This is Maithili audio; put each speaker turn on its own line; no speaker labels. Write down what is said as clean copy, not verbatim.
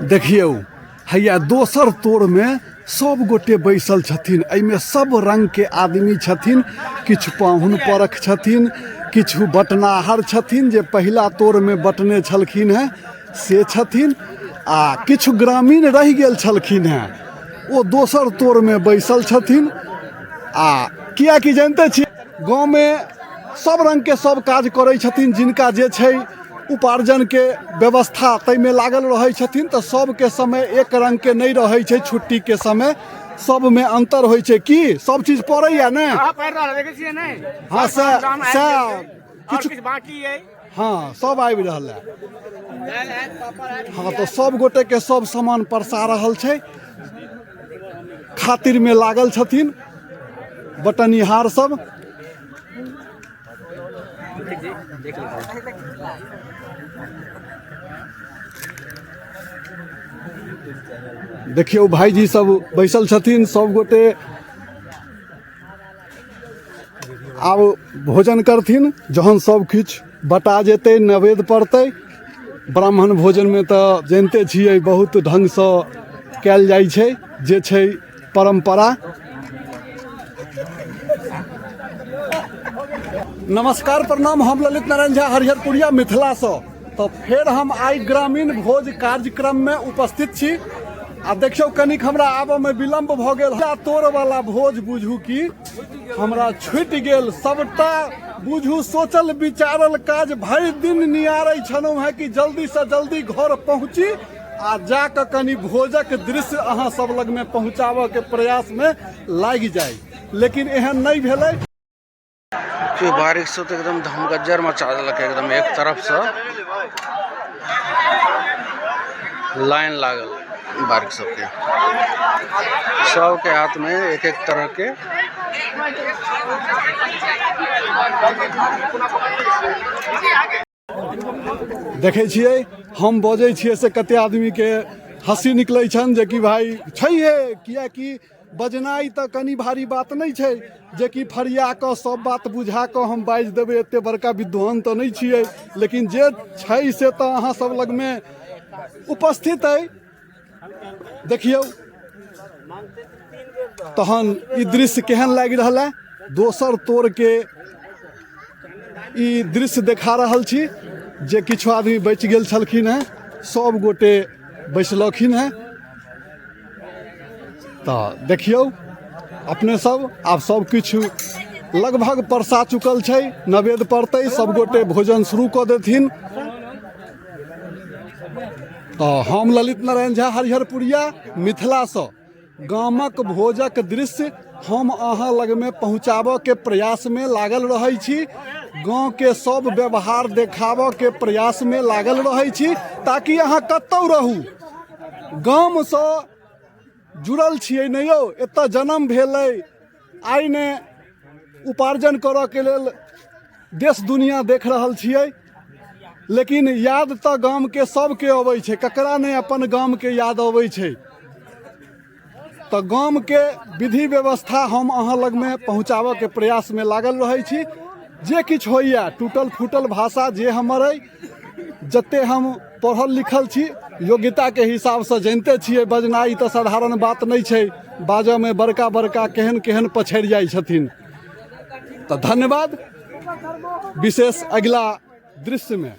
देखियौ हैया दोसर तोरमे सब गोटे बैसल छथिन। एहिमे सब रङ्गके आदमी छथिन। किछु पाहुन परख छथिन, किछु बटनाहर छथिन जे पहिला तोरमे बटने छलखिन हेँ से छथिन, आ किछु ग्रामीण रहि गेल छलखिन हेँ ओ दोसर तोरमे बैसल छथिन। आ किएकि जानिते छियै गाँवमे सब रङ्गके सब काज करै छथिन, जिनका जे छै उपार्जनके व्यवस्था ताहिमे लागल रहै छथिन। तऽ सबके समय एक रङ्गके नहि रहै छै, छुट्टीके समय सबमे अन्तर होइ छै। की सब चीज पड़ैया ने?
हाँ, पढ़ि रहल देखै छियै नहि?
हाँ, से से
किछु किछु बाकी अइ।
हाँ, सब आबि रहल है। हाँ, तऽ सब गोटेके सब सामान परसा रहल छै। खातिरमे लागल छथिन बटनिहार सब। देखियौ भाईजी सब बैसल छथिन, सब गोटे आब भोजन करथिन। जहन सब किछु बटा जेतै, नैवेद्य पड़तै। ब्राह्मण भोजनमे तऽ जानिते छियै बहुत ढङ्गसँ कयल जाइ छै, जे छै परम्परा। नमस्कार, प्रणाम। हम ललित नारायण झा हरिहरपुरिया मिथिलासँ। तऽ फेर हम आइ ग्रामीण भोज कार्यक्रममे उपस्थित छी। आ देखियौ, कनिक हमरा आबऽमे विलम्ब भऽ गेल। तोड़वला भोज बुझू कि हमरा छुटि गेल। सबटा बुझू सोचल विचारल काज भरि दिन नियारै छलहुँ हेँ कि जल्दीसँ जल्दी घर पहुँची आ जाकऽ कनि भोजक दृश्य अहाँ सब लगमे पहुँचाबऽके प्रयासमे लागि जाइ, लेकिन एहन नहि भेलै।
कि बारिश से तो एकदम धमगज्जर मचा देलक। एकदम एक तरफ से लाइन लागल बारिक सबके, सबके हाथ में एक एक तरह के।
देखै छियै, हम बजै छियै से कते आदमीके हँसी निकलै छनि, जेकि भाइ छैहे, किएकि बजनाइ तऽ कनि भारी बात नहि छै जेकि फरिया कऽ सब बात बुझा कऽ हम बाजि देबै। एते बड़का विद्वान तऽ नहि छियै, लेकिन जे छै से तऽ अहाँ सब लगमे उपस्थित अइ। देखियौ तहन ई दृश्य केहन लागि रहल है। दोसर तोड़के ई दृश्य देखा रहल छी जे किछु आदमी बचि गेल छलखिन हेँ, सब गोटे बैसलखिन हेँ। तऽ देखियौ अपने सब, आब सब किछु लगभग परसा चुकल छै, नवेद पड़तै, सब गोटे भोजन शुरू कऽ देथिन। तऽ हम ललित नारायण झा हरिहरपुरिया मिथिलासँ गामक भोजक दृश्य हम अहाँ लगमे पहुँचाबऽके प्रयासमे लागल रहै छी। गाँवके सब व्यवहार देखाबऽके प्रयासमे लागल रहै छी, ताकि अहाँ कतहु रहू, गामसँ जुड़ल छियै ने यौ। एतऽ जन्म भेलै, आइ ने उपार्जन करऽके लेल देश दुनिया देख रहल छियै, लेकिन याद तऽ गामके सबके अबै छै। ककरा नहि अपन गामके याद अबै छै? तऽ गामके विधि व्यवस्था हम अहाँ लगमे पहुँचाबऽके प्रयासमे लागल रहै छी। जे किछु होइए, टूटल फूटल भाषा जे हमर अइ, जते हम पढ़ल लिखल छी योग्यताके हिसाबसँ जानिते छियै, बजनाइ तऽ साधारण बात नहि छै। बाजऽमे बड़का बड़का केहन केहन पछड़ि जाइ छथिन। तऽ धन्यवाद। विशेष अगिला दृश्यमे।